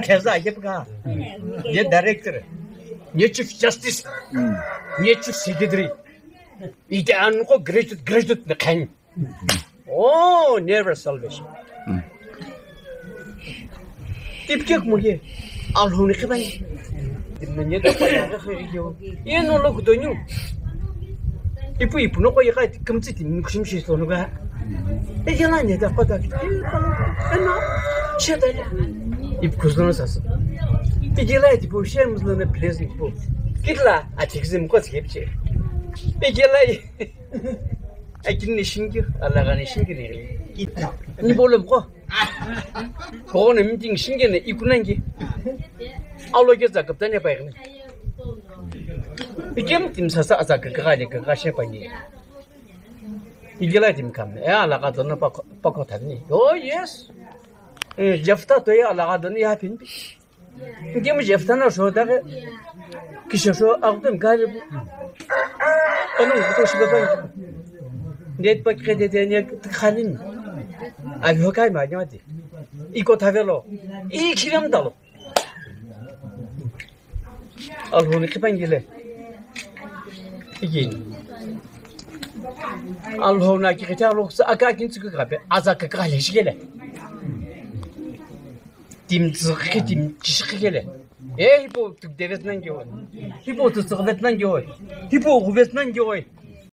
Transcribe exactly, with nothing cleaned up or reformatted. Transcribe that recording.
Theza ayepuka. Ye director. Ye chief justice. Ye chief secretary. Ite anko graduate, graduate na khan. Oh, never salvation. Tipkek mo ye. Alhuni khibai. Timne da pa ya ga khiri yo. Ye no lo kudonyu. Ipu ipu no ko ye ka kumtsi tin kushim shi so no ga. E ye la ne da pa da. Eno. Che da ya. Ip kuzno sa so. Ti ye la ti po shem zlo ne please ni po. Kitla a tik zim ko skip che. Ti ye la. Akin ni shingi, alaga ni shingi ni. Ni bolem ko. Ko ne meeting shingi ne ikunangi. Alo ke za kaptan ya pai ne. Ikem tim sa sa za ka ka le ka ka she pai ni. Igila tim kam. E alaga don pa pa ko tan ni. Oh yes. Eh, Jefta to ya alaga don ya pin pi. Ngimu Jefta na sho ta ke. Kisho sho a ko kan kare bu. Ano ko shi ba ba. Net pa ke de de ne khanin. A yo kai ma nya ti. Iko tavelo. I khiram dalo. Alhou ni khipangile. Iki. Alhou na ki khita lo sa aka kin tsu ka pe. Aza ka ka le shigele. Tim tsu ki tim ki shigele. E hipo tu devet nangi oi. Hipo tu tsu vet nangi oi. Hipo guvet nangi oi.